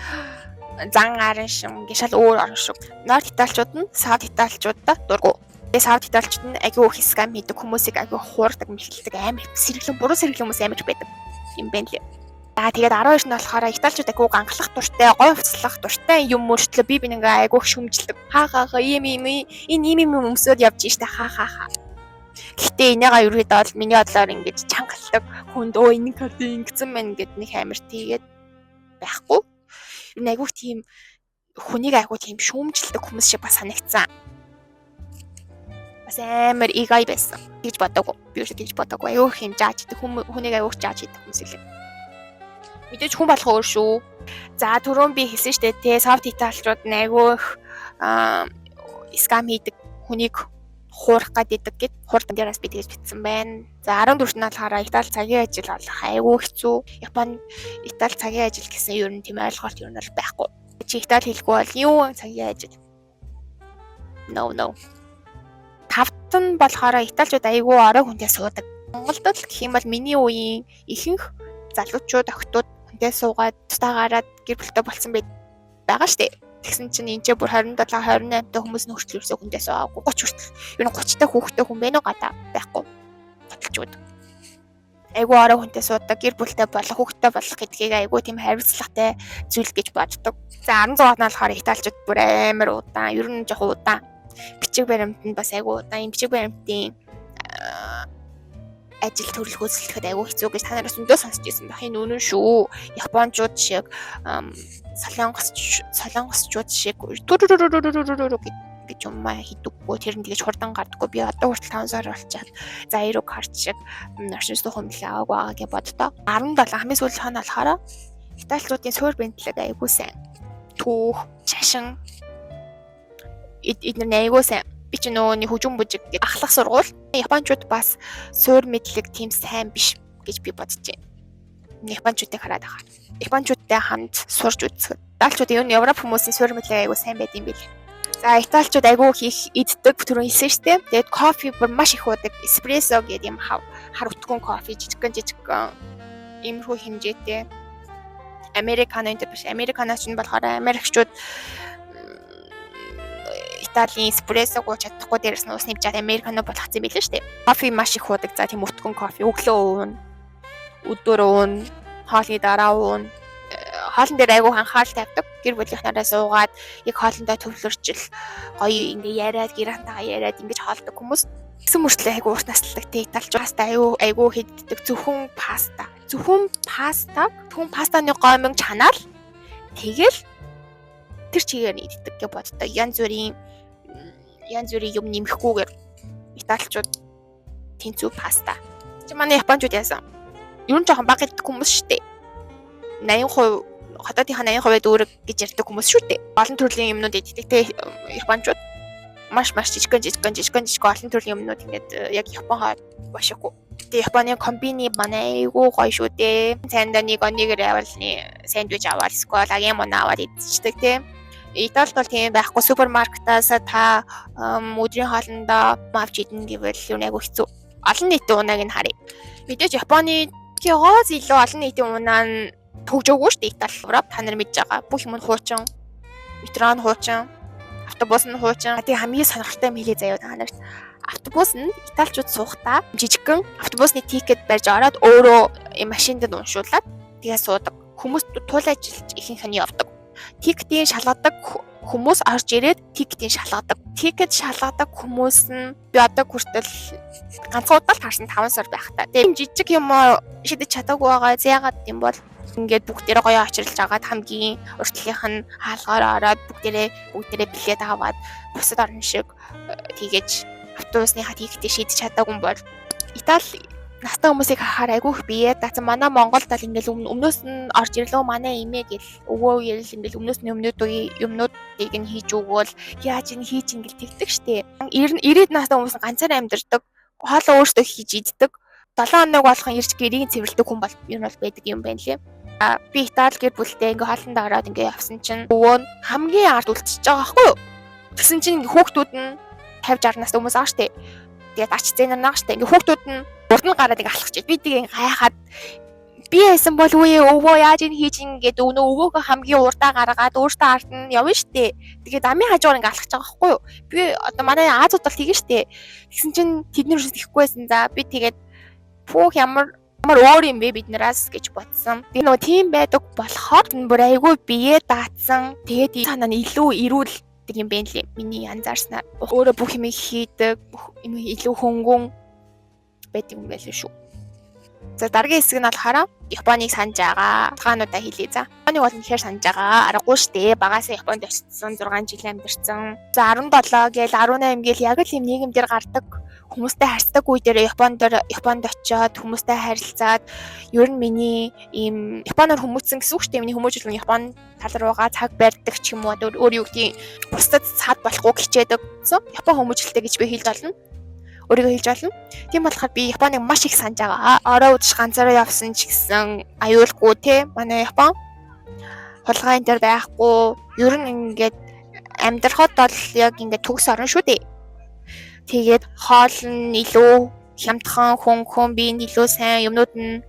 зан арын шин ингээ шал өөр орон шиг. North Италичууд нь South Италичуудаа дургу. Тэгээ South Италичууд нь айгүй их scam хийдэг, хүмүүсийг айгүй хуурдаг, мэхэлдэг, амар сэргэлэн, буруу сэргэлэн хүмүүс амар байдаг юм байна лээ. За тэгээд 12 нь болохоор италичууд айгүй ганхлах дуртай, гой хувцлах дуртай юм мөртлөө би ингээ айгүй шүмжлдэг. Ха ха ха, ийм ийм энэ ийм ийм өмсөд явж штэ, ха ха ха. Гэхдээ энийгээ ерөөдөө бол миний бодлоор ингэж чангалдаг хүнд өө энэ карт ингэсэн байна гэд нэг амар тийгээд байхгүй. Ер нь айгүй тийм хүнийг айгүй тийм шүүмжлдэг хүмүүс шиг бас санагдсан. Бас амар эгай байсан гэж бодоагүй. Би өөртөө тэгж бодоагүй. Айгүй их юм жааж идэг хүнийг айгүй их жааж идэг хүмүүс илээ. Мэдээж хүн болох өөр шүү. За түрүүн би хэлсэн штэ те, South Италичууд нь айгүй их scam хийдэг, хүнийг хуурах гээд идэг гэд хурдан дээрээс би тэгж бичсэн байна. За 14-т нь болохоор Итали цагийн ажил олох айгүй хэцүү. Япон Итали цагийн ажил гэсэн ер нь тийм ойлголт ер нь бол байхгүй. Чи Итали хэлгүй бол юу цагийн ажил? No, no. Тавт нь болохоор Италичууд айгүй орой хүнтэй суудаг. Монголд л гэх юм бол миний үеийн ихэнх залуучууд, охидууд хүнтэй суугаад тусдаа гараад гэр бүлтэй болсон байгаа штэ. Тэгсэн чинь энэ ч бүр 27, 28 та хүмүүс нь хүртэл ерөөсөө хүндээ суугаагүй. 30 хүртэл. Ер нь 30 та хүүхдтэй хүн байна уу гадаа? Байхгүй. Готолчууд. Айгүй орой хүнтэй суудаг, гэр бүлтэй болох, хүүхдтэй болох гэдгийг айгүй тийм хариуцлагатай зүйл гэж боддог. За 16 нь болохоор италичууд бүр амар удаан, ер нь жоохон удаан. Бичиг баримт нь бас айгүй удаан. Энэ бичиг баримтын ажил төрөл хөөцөлдөхөд айгүй хэцүү гэж та нараас өндөө сонсч ирсэн байх. Энэ үнэн шүү. Япончууд шиг, солонгосчууд шиг түрүрүрүрүрүрү гэж юм хийдэггүй. Тэр нь тэгэж хурдан гардаггүй. Би одоо хүртэл 5 сар болчиход Заиру карт шиг орчин суух хөндлөө аваагүй байгаа гэж боддоо. 17 хамгийн сүүлийн нь болохоор италичуудын суурь бэнтлэг айгүй сайн. Түүх, шашин эднэр айгүй сайн. Би ч нөгөө нэг хөгжин бүжиг гэдэг ахлах сургууль. Япончууд бас суур мэдлэг тийм сайн биш гэж би бодож байна. Япончуудыг хараад байгаа. Япончуудтай хамт сурч үзэхэд Италичууд ер нь Европ хүмүүсийн суурь мэдлэг айгүй сайн байд юм билээ. За италичууд айгүй их иддэг, түрүүн хэлсэн шүү дээ. Тэгээд кофе бүр маш их уудаг. Эспрессо гэдэг юм хав хар өтгөн кофе, жижигхэн жижигхэн иймэрхүү хэмжээтэй. Американо энэ биш. Американо ч нь болохоор америкчууд Италийн эспрессог ууж чадахгүй, дээрээс нь ус нэмж американо болгоцсон юм билээ шүү дээ. Кофе маш их уудаг. За тийм өтгөн кофе өглөө уuna, өдөр уuna, хоолны дараа уuna. Хоолн дээр айгүй анхаарал тавьдаг. Гэр бүлийнхнаараа суугаад яг хоолндоо төвлөрчл гоё ингээ яриад, гэр ахтайгаа яриад ингэж хоолдог хүмүүс. Тэгсэн мөртлөө айгүй урт наслдаг те италич паста айгүй айгүй хийддэг. Зөвхөн паста. Зөвхөн паста, зөвхөн пастаны гомон чанаал тэгэл тэр чигээр нь иддэг гэж боддог. Янз бүрийн юм нэмэхгүйгээр италичууд тэнцүү паста. Чи манай японочууд яасан? Ер нь жоохон бага иддэг хүмүүс шүү дээ. 80%, хотоодынхаа 80% дүүрэг гэж ярьдаг хүмүүс шүү дээ. Олон төрлийн юмнууд иддэг те японочууд. Маш маш жижигхэн жижигхэн жижигхэн жижигхэн олон төрлийн юмнууд ингээд яг Япон хоо башаагүй. Тэгээ Японы コンビニ манай айгүй гоё шүү дээ. Цайндаа нэг онигэр авалны сэндвич аваад эсвэл 揚げ物 аваад идчихдэг те. Италид бол тийм байхгүй. Супермаркетаас та өдрийн хоолндоо авч идэнэ гэвэл юу нэг айгүй хэцүү. Олон нийтийн унааг нь харъя. Мэдээж Японы гээс илүү олон нийтийн унаа нь төгжөөгүй шүү дээ Итали. Европ та нар мэдж байгаа. Бүх юм нь хуучин. Метро нь хуучин. Автобус нь хуучин. Тэгээ хамгийн сонирхолтой юм хэлье заяа та нарт. Автобус нь италичууд суухдаа жижигхэн автобусны ticket барьж ороод өөрөө машинд нь уншуулад тэгээ суудаг. Хүмүүс туулайжилж ихэнх нь явдаг. Ticket ийн шалгадаг хүмүүс орж ирээд ticket ийн шалгадаг. Ticket шалгадаг хүмүүс нь би одоо хүртэл ганцхан удаа л харсан 5 сар байхдаа. Тэгээ жижиг юм шидэж чадаагүй байгаа. Яагаад юм бол ингээд бүгдээрээ гоё очирлж агаад хамгийн уртлынх нь хаалгаар ороод бүгдээрээ билет аваад бусад орн шиг тэгэж автобусныхаа ticket ийг шийдэж чадаагүй юм бол Итали настай хүмүүсийг харахаар айгүй их бие даацсан. Манай Монголд бол ингээл өмнөөс нь орж ирлээ манай эмээ гэл өвөө ирэл ингээл өмнөөс нь юмнуудыг нь хийж өгөөл яаж ин хийж ингээл тэгдэг штэ. 90 настай хүмүүс нь ганцаараа амьдардаг. Хоолоо өөртөө хийж иддэг. 7 хоног болгон ирж гэрийг цэвэрлэдэг хүн бол ер нь бол байдаг юм байна лээ. Би Итали гэр бүлтэй ингээ хоолндоо ороод ингээ явсан чинь өвөө нь хамгийн ард үлдчихэж байгаа байхгүй юу? Тэгсэн чинь ингээ хүүхдүүд нь 50 60 настай хүмүүс аа штэ. Тэгээд ач зээнэр наа штэ. Ингээ хүүхдүүд нь урд нь гараад ингээ алхаж. Би тэгээ гайхаад би байсан бол үе өвөө яаж ин хийж ингээд өнөө өвөөгөө хамгийн урдаа гаргаад өөртөө ард нь явна штэ. Тэгээд замын хажуугаар ингээ алхаж байгаа байхгүй юу? Би одоо манай Азууд бол тэгэн штэ. Тэгсэн чинь тэд нар ихгүй байсан. За би тэгээд пүүх ямар өөр юм бэ биднээс гэж бодсон. Би нөгөө тийм байдаг болохоор бүр айгүй бие даацсан. Тэгээд санаа нь илүү эрүүл юм байна лээ. Миний анзаарснаар өөрөө бүх юм хийдэг, бүх юм илүү хөнгөн байдаг юм байл шүү. За дараагийн хэсэг нь болохоор Японыг санаж байгаа. Цагаануудаа хэлье за. Японыг бол үнэхээр санаж байгаа. Аргагүй штэ. Багасаа Японд очсон, 6 жил амьдарсан. За 17 гээл 18 гээл яг л юм нийгэм дээр гардаг хүмүүстэй харьцдаг үе дээр Японд очиод хүмүүстэй харилцаад ер нь миний ийм Японоор хүмүүжсэн гэсэн үг шүү дээ. Миний хүмүүжил нь Япон тал руугаа цаг барьдаг ч юм уу өөр юу гэдгийг бусдад цаад болохгүй хичээдэг. Япон хүмүүжлэлтэй гэж би хэлж болно. Өөрийгөө хэлж болно. Тийм болохоор би Японыг маш их санаж байгаа. Орой үдш ганцаараа явсан ч гэсэн аюулгүй те. Манай Япон хулгай энэ төр байхгүй. Ер нь ингээд амьдрахад бол яг ингээд төгс орон шүү дээ. Тэгээд хоол нь илүү хямдхан, хөнгөн, би нь илүү сайн, юмнууд нь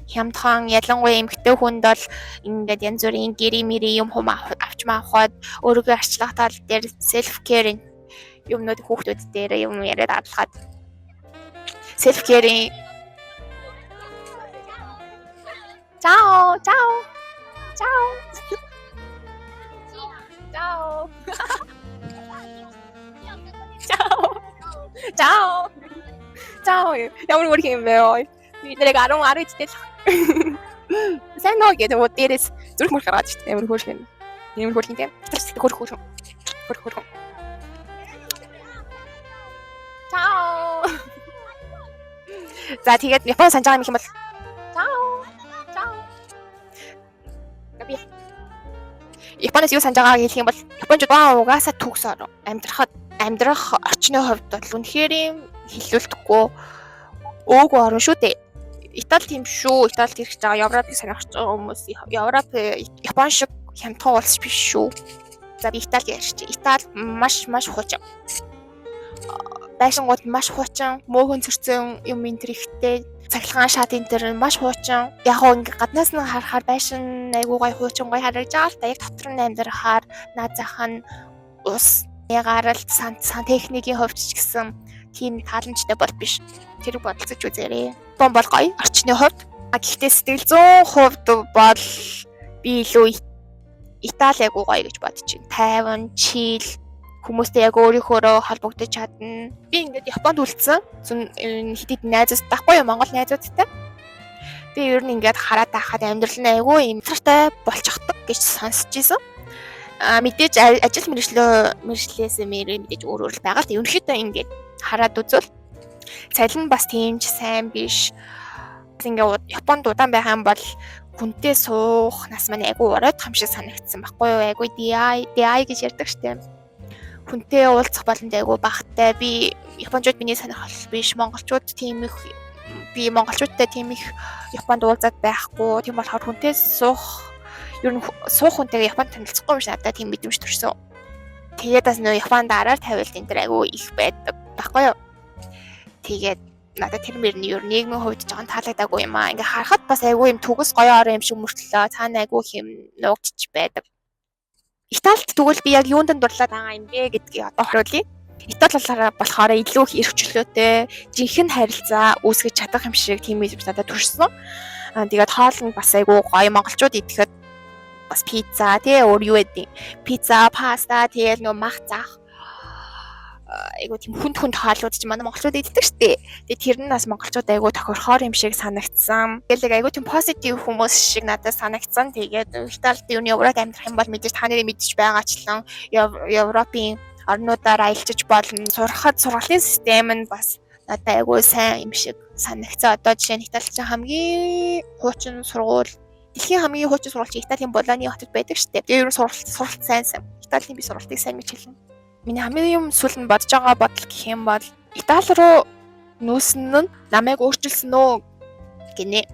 хямдхан, ялангуяа эмэгтэй хүнд бол ингээд янз бүрийн гэрээ мэрээ юм хум авч маавхад өөрийгөө арчлах тал дээр self care юмнууд хүүхдүүд дээр юм яриад дадлахад self care-ийн Ciao, ciao. Ciao. Ciao. Ciao. Ciao. Ciao. Ямар хөөрхөн юм бэ? Би нэрийг 10 10 идтэй л. Сайн нөө гэдэг уу дээрээс зүрх мөрх гаргаад шүү дээ. Ямар хөөрхөн юм. Ямар хөөрхөн тийм. Хөрх хөрх. Хөрх хөрх. Ciao. За тэгээд Япон санаж байгаа юм бол Ciao. Ciao. Би Японоос юу санаж байгааг хэлэх юм бол Япончууд угаасаа төгс орон. Амьдрах орчны хувьд бол үнэхээр юм хилүүлдэхгүй өөг орон шүү дээ. Итали тийм шүү. Италид ирэх байгаа Европыг сонирхож байгаа хүмүүс Европ Япон шиг хямдхан улс биш шүү. За би Итали ярьчих. Итали маш маш хуучин. Байшингууд маш хуучин, мөөхөн цөрцөн юм энэ төр ихтэй. Цахилгаан шат энэ төр маш хуучин. Яг гоо ингээ гаднаас нь харахаар байшин айгуу гоё хуучин гоё харагдаж байгаа л та. Яг дотор нь амьдрахаар наад зах нь ус гаралт сантехникийн хувьд ч гэсэн тийм тааламжтай бол биш. Тэр бодолцож үзээрэй. Япон бол гоё орчны хувьд. Гэхдээ сэтгэл зүйн хувьд бол би илүү Итали айгуу гоё гэж бодож байна. Тайван, chill хүмүүстэй яг өөрийнхөөрөө холбогдож чадна. Би ингээд Японд үлдсэн. Хэд хэдэн найзууд байхгүй юу? Монгол найзуудтай. Би ер нь ингээд хараад байхад амьдрал нь айгүй юм тартай болчихдог гэж сонсч ирсэн. Мэдээж ажил мэргэжлээс мэрэ мэдээж өөр өөр л байгаа л. Ерөнхийдөө ингээд хараад үзвэл Цалин бас тийм ч сайн биш. Ингээ Японд удаан байх юм бол хүнтэй суух нас маань айгүй ураад юм шиг санагдсан байхгүй юу? Айгүй DI DI гэж ярьдаг штэ. Хүнтэй уулзах боломж айгүй багатай. Би японочууд миний сонирхол биш. Монголчууд тийм их, би монголчуудтай тийм их Японд уулзаад байхгүй. Тийм болохоор хүнтэй суух, ер нь суух хүнтэйгээ Японд танилцахгүй юм шиг надад тийм мэдрэмж төрсөн. Тэгээд бас нөө Японд араар тавилт энэ төр айгүй их байдаг байхгүй юу? Тэгээд надад тэр мөр нь ер нь нийгмийн хувьд жоохон таалагдаагүй юм аа. Ингээ харахад бас айгүй юм төгс гоё орон юм шиг мөртлөө цаана айгүй хэм нуугдчих байдаг. Италид тэгвэл би яг юунд дурлаад байгаа юм бэ гэдгийг одоо хариулъя. Итали болохоор илүү их эрх чөлөөтэй, жинхэнэ харилцаа үүсгэж чадах юм шиг тийм мэдрэмж надад төрсөн. Тэгээд хоол нь бас айгүй гоё, монголчууд идэхэд бас пицца, тий, өөр юу гэдэг, пицца, паста, тэгээл нөө мах зах, айгу тийм хүнд хүнд хоолууд чи манай монголчууд иддэг штэ. Тэгээ тэр нь бас монголчууд айгу тохирохоор юм шиг санагдсан. Тэгэл айгу тийм positive хүмүүс шиг надад санагдсан. Тэгээд Италид юуны Европт амьдрах юм бол мэдээж та нарын мэдэж байгаачлан Европын орнуудаар аялчиж болно. Сурахад сургуулийн систем нь бас надад айгу сайн юм шиг санагдсан. Одоо жишээ нь Италид хамгийн хуучин сургууль, дэлхийн хамгийн хуучин сургууль чи Италийн Болоны хотод байдаг штэ. Тэгээ ер нь сургалт сайн сайн. Италийн би сургалтыг сайн гэж хэлнэ. Миний хамгийн юм сүүл нь бодож байгаа бодол гэх юм бол Итали руу нүүсэн нь намайг өөрчилсөн үү гинэ.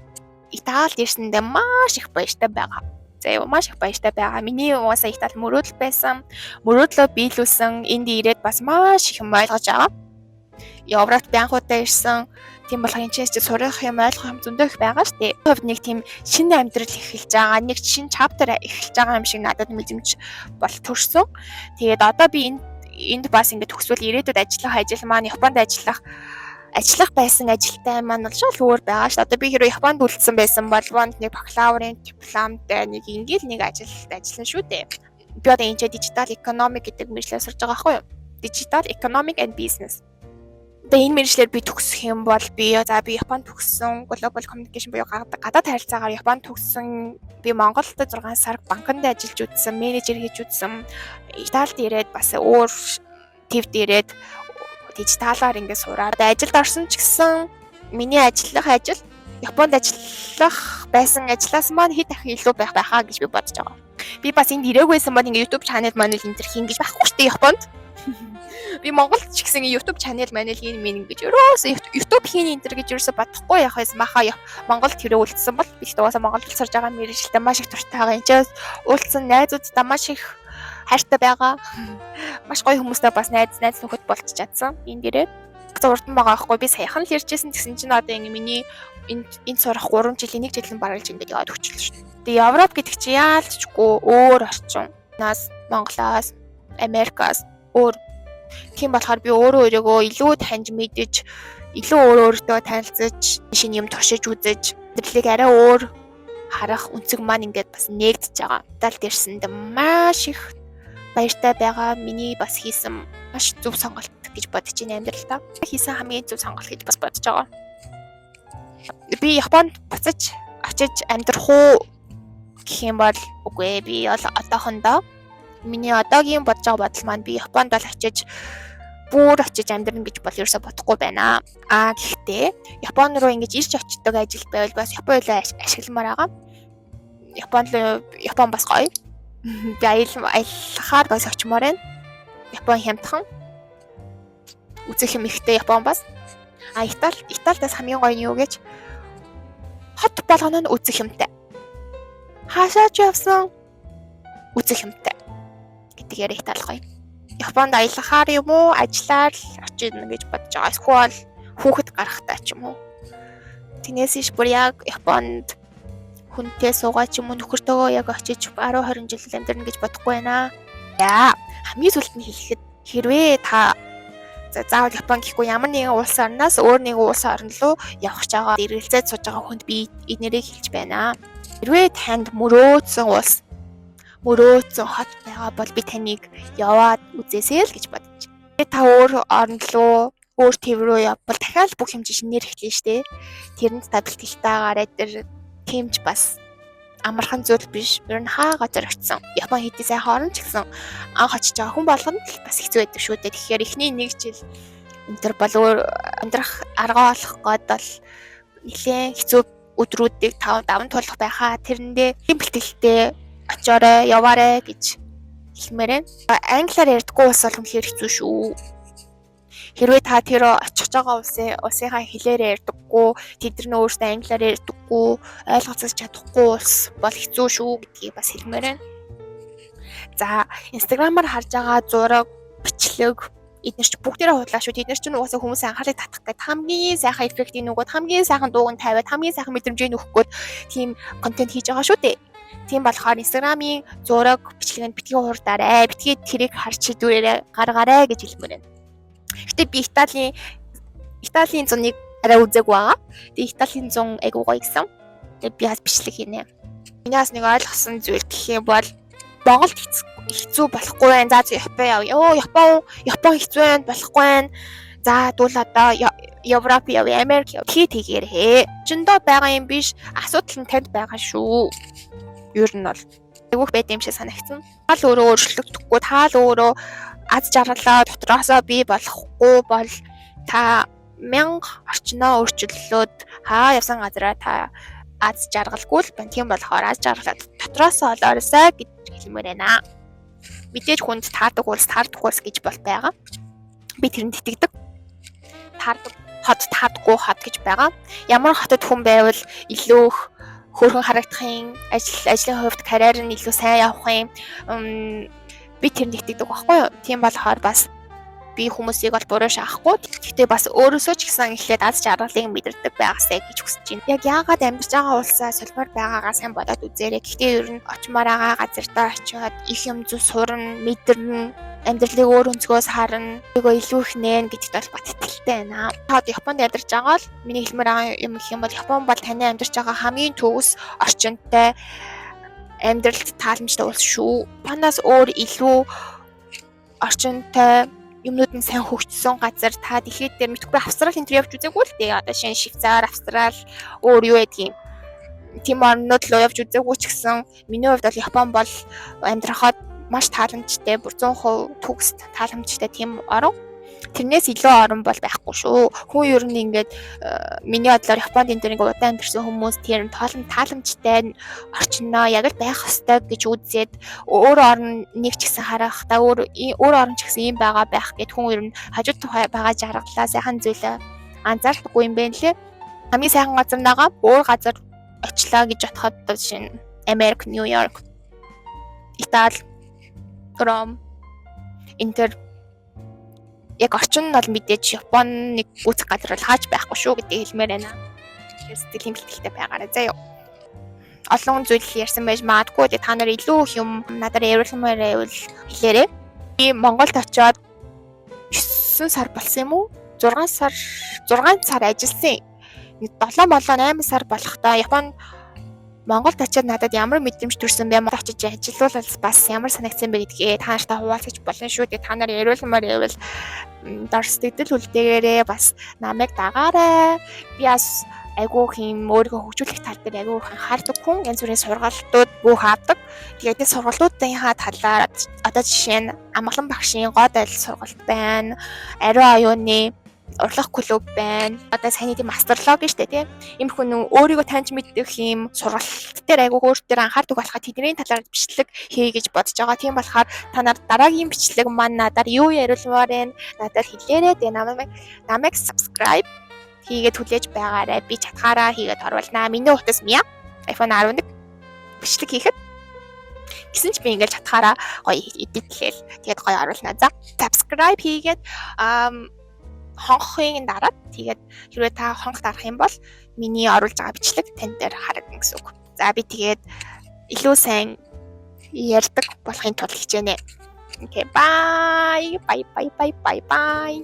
Италид ирсэндээ маш их баяртай байгаа. За яа, маш их баяртай байгаа. Миний угаасаа Итали мөрөөдөл байсан. Мөрөөдлөө биелүүлсэн. Энд ирээд бас маш их юм ойлгож байгаа. Европт байнгутаа ирсэн. Тийм болохоор энэ ч сурах юм, ойлгох юм зөндөө их байгаа шүү дээ. Хувьд нэг тийм шинэ амьдрал эхэлж байгаа, нэг шинэ chapter эхэлж байгаа юм шиг надад мэдрэмж бол төрсөн. Тэгээд одоо би энд бас ингээд төгсвөл ирээдүйд ажиллах ажил маань Японд ажиллах байсан ажилтай маань бол шал өөр байгаа шүү. Одоо би хэрвээ Японд үлдсэн байсан бол Японд нэг бакалаврын дипломтой нэг ингээл нэг ажилд ажиллана шүү дээ. Би одоо энэ ч digital economic гэдэг мэргэжлээр сурж байгаа байхгүй юу? Digital Economic and Business. Одоо энэ мэргэжлээр би төгсөх юм бол би, за, би Японд төгссөн, Global Communication буюу гадаад харилцаагаар Японд төгссөн, би Монголд 6 сар банкнд ажиллаж үзсэн, менежер хийж үзсэн. Италид ирээд бас өөр твд ирээд digital аар ингээд сураад ажилд орсон ч гэсэн миний ажиллах ажил Японд ажиллах байсан ажлаас маань хэд дахин илүү байх байхаа гэж би бодож байгаа. Би бас энд ирээгүйсэн бол ингээд YouTube channel маань л энэ төр хийн гэж байхгүй шүү дээ Японд. Би Монголд ч гэсэн YouTube channel манел хийн минь гэж ерөөсөө YouTube хийн энэ төр гэж ерөөсөө бодохгүй явах байсан баха. Монголд хэрэг үлдсэн бол би угаасаа Монголд сурж байгаа мэргэжилтэй маш их дуртай байгаа. Энд ч уулзсан найзуудтай маш их хайртай байгаа. Маш гоё хүмүүстэй бас найз найз нөхөд болчих чадсан. Энд ирээд урдан байгаа байхгүй, би саяхан л ярьжсэн, тэгсэн чинь одоо ингэ миний энд сурах 3 жилийн 1 жил нь бараг л ингээд яваад өгчлээ шүү дээ. Тэгээ Европ гэдэг чи яалчгүй өөр орчин. Нас Монголоос, Америкаас өөр. Тийм болохоор би өөрөө өөрийгөө илүү таньж мэдэж, илүү өөр өөртөө танилцаж, шинэ юм туршиж үзэж, амьдралыг арай өөр харах өнцөг маань ингээд бас нээгдэж байгаа. Италид ирсэнд маш их баяртай байгаа. Миний бас хийсэн маш зөв сонголт гэж бодож байна амьдралдаа. Хийсэн хамгийн зөв сонголт гэж бас бодож байгаа. Би Японд буцаж очиж амьдрах уу гэх юм бол үгүй ээ, би бол одоохондоо миний одоогийн бодож байгаа бодол маань би Японд бол очиж, бүр очиж амьдрна гэж бол ерөөсө бодохгүй байна. Аа, гэхдээ Япон руу ингэж ирж очдог ажил байвал бас Япон хөлөө ашигламаар байгаа. Япон руу, Япон бас гоё. Би аялахаар бас очимоор байна. Япон хямдхан. Үзэх юм ихтэй Япон бас. А Италидаас хамгийн гоё нь юу гэж, хот болгоно нь үзэх юмтай. Хаашаа ч явсан үзэх юмтай гэдгээр Итали гоё. Японд аялахаар юм уу, ажиллаар л очино гэж бодож байгаа. Эсвэл хүүхэд гарахтаа ч юм уу. Тэрнээс иш бүр яг Японд хүнтэй суугаа ч юм уу, нөхөртөөгөө яг очиж 10 20 жил амьдрна гэж бодохгүй байна. За, хамгийн сүүлд нь хэлэхэд хэрвээ та, за, заавал Япон гэхгүй, ямар нэгэн улс орноос өөр нэгэн улс орн руу явах гэж байгаа, эргэлзээд сууж байгаа хүнд би эднэрийг хэлж байна. Хэрвээ танд мөрөөдсөн улс, мөрөөдсөн хот байгаа бол би таныг яваад үзээсэй л гэж бодож. Та өөр орн руу, өөр төв рүү явбал дахиад бүх юм чинь шинээр эхлэнэ штэ. Тэрэнд та бэлтгэлтэй байгаарай, тэр тийм ч бас амархан зүйл биш. Ер нь хаа газар очисон. Япон хэдий сайхан орн ч гэсэн анх очиж байгаа хүн болгонд л бас хэцүү байдаг шүү дээ. Тэгэхээр эхний нэг жил Энэ төр бол өөр амьдрах аргаа олох гээд бол нэлээд хэцүү өдрүүдийг та даван туулах байхаа. Тэрэндээ тийм бэлтгэлтэй очоорой, яваарай гэж хэлмээр байна. Англиар ярьдаггүй улс бол үнэхээр хэцүү шүү. Хэрвээ та тэр очих байгаа улсынхаа хэлээр ярьдаггүй, тэд нар нь өөрсдөө англиар ярьдаггүй, ойлголцож чадахгүй улс бол хэцүү шүү гэдгийг бас хэлмээр байна. За, Instagram-аар харж байгаа зураг, бичлэг эдгээр ч бүгдээрээ худлаа шүү. Тэд нар ч угаасаа хүмүүсийн анхаарлыг татах гээд хамгийн сайхан эффектийг нөгөөд, хамгийн сайхан дууг нь тавиад, хамгийн сайхан мэдрэмжийг өгөх гээд тийм контент хийж байгаа шүү дээ. Тийм болохоор Instagram-ийн зураг, бичлэгэнд битгий хурдаарай. Битгий тэрийг харж шийдвэрээ гаргаарай гэж хэлмээр байна. Гэтэ би Италийн зуныг арай үзээгүй байгаа. Тэгээ Италийн зун айгуу гоё гэсэн. Тэгээ би бас бичлэг хийнэ. Миний бас нэг ойлгосон зүйл гэх юм бол Монголд хэцүү болохгүй байна. За, Япон яв. Йоо, Япон хэцүү байна, болохгүй байна. За, тэгвэл одоо Европ яв, Америк яв. Хий тэгээрээ. Жиндөө байгаа юм биш. Асуудал нь танд байгаа шүү. Ер нь бол айгүйх байд юм шиг санагдсан. Та л өөрөө өөрчлөгдөхгүй, та л өөрөө аз жаргалаа дотроосоо бий болохгүй бол та мянга орчноо өөрчлөлөөд хаа явсан газараа та аз жаргалгүй л байна. Тийм болохоор аз жаргалаа дотроосоо олоорой гэж хэлмээр байна. Мэдээж хүнд таардаг улс, таардаггүй улс гэж бол байгаа. Би тэрэнд итгэдэг. Таардаг хот, таардаггүй хот гэж байгаа. Ямар хотод хүн байвал илүү их хөөрхөн харагдах юм, ажлын хувьд карьер нь илүү сайн явах юм. Би тэрэнд итгэдэг байхгүй юу? Тийм болохоор бас би хүмүүсийг бол буруу шаахгүй. Гэхдээ бас өөрөөсөө ч гэсэн эхлээд аз жаргалыг мэдэрдэг байгаасай гэж хүсэж байна. Яг яагаад амьдарч байгаа улсаа солимоор байгаагаа сайн бодоод үзээрэй. Гэхдээ ер нь очимоор байгаа газартаа очиод их юм зү сурна, мэдэрнэ, амьдралыг өөр өнцгөөс харна, өөрийгөө илүү их нээн гэдэгт бол бат итгэлтэй байна. Та Японд амьдарч байгаа л миний хэлмээр байгаа юм гэх юм бол Япон бол таны амьдарч байгаа хамгийн төгс орчинтой, амьдралд тааламжтай улс шүү. Японоос өөр илүү орчинтой, юмнууд нь сайн хөгжсөн газар та дэлхийд дээр мэдхгүй. Австрали энэ төр явж үзээгүй л дээ. Одоо шинэ Швейцар, Австрали, өөр юу байдгийг тийм орнууд руу явж үзээгүй ч гэсэн миний хувьд бол Япон бол амьдрахад маш тааламжтай, бүр 100% төгс тааламжтай тийм орон. Тэрнээс илүү орон бол байхгүй шүү. Хүн ер нь ингээд миний бодлоор Японд энэ төр ингээд удаан амьдарсан хүмүүс тэр тааламжтай орчноо яг л байх ёстой гэж үзээд, өөр орон нэг ч гэсэн харахтаа өөр өөр орон ч гэсэн ийм байгаа байх гэд хүн ер нь хажууд байгаа жаргалаа, сайхан зүйлээ анзаардаггүй юм байна лээ. Хамгийн сайхан газар нагаа өөр газар очлаа гэж бодоход жишээ нь Америк, Нью Йорк, Итали, Ром энэ төр яг орчин нь бол мэдээж Япон нэг гүйцэх газар бол хааж байхгүй шүү гэдгийг хэлмээр байна. Тэгэхээр сэтгэл хэмхэлтэлтэй байгаарай заяа. Олон зүйл ярьсан байж магадгүй. Тэгээ та нар илүү их юм надад яриулмаар байвал хэлээрэй. Би Монголд очиод 9 сар болсон юм уу? 6 сар, 6 сар ажилласан. 7 болоо 8 сар болохдоо Япон Монголд очиод надад ямар мэдрэмж төрсөн бэ? Монголд очиж ажиллавал бас ямар санагдсан бэ гэдгээ та нартай хуваалцаж болно шүү. Тэгээ та нар яриулмаар байвал дор сэтгэл үлдээгээрээ, бас намайг дагаарай. Би бас айгүй хэм өөрийгөө хөгжүүлэх тал дээр айгүй их анхаардаг хүн. Янз бүрийн сургалтууд бүх авдаг. Тэгээд тэр сургалтуудынхаа талаар одоо жишээ нь Амгалан багшийн гоод айл сургалт байна. Ариун оюуны урлах клуб байна. Одоо саяны тийм астрологи штэ, тийм. Иймэрхүү нөө өөрийгөө таньж мэдэх юм сургалт дээр айгүй өөр дээр анхаардаг болохоор тэдний талаар бичлэг хий гэж бодож байгаа. Тийм болохоор та нар дараагийн бичлэг маань надаар юу яриулмаар байна? Надад хэлээрэй. Тэгээ намайг subscribe хийгээд хүлээж байгаарай. Би чадхаараа хийгээд оруулнаа. Миний утас Мия iPhone 11 бичлэг хийхэд гэсэн ч би ингээл чадхаараа гоё edit лээл тэгээд гоё оруулнаа. За, subscribe хийгээд хонхын дараад, тэгээд хэрвээ та хонх дарах юм бол миний оруулж байгаа бичлэг тань дээр харагдана гэсэн үг. За, би тэгээд илүү сайн ярьдаг болохын тулд хичээнэ. Okay, bye. Bye bye bye bye bye.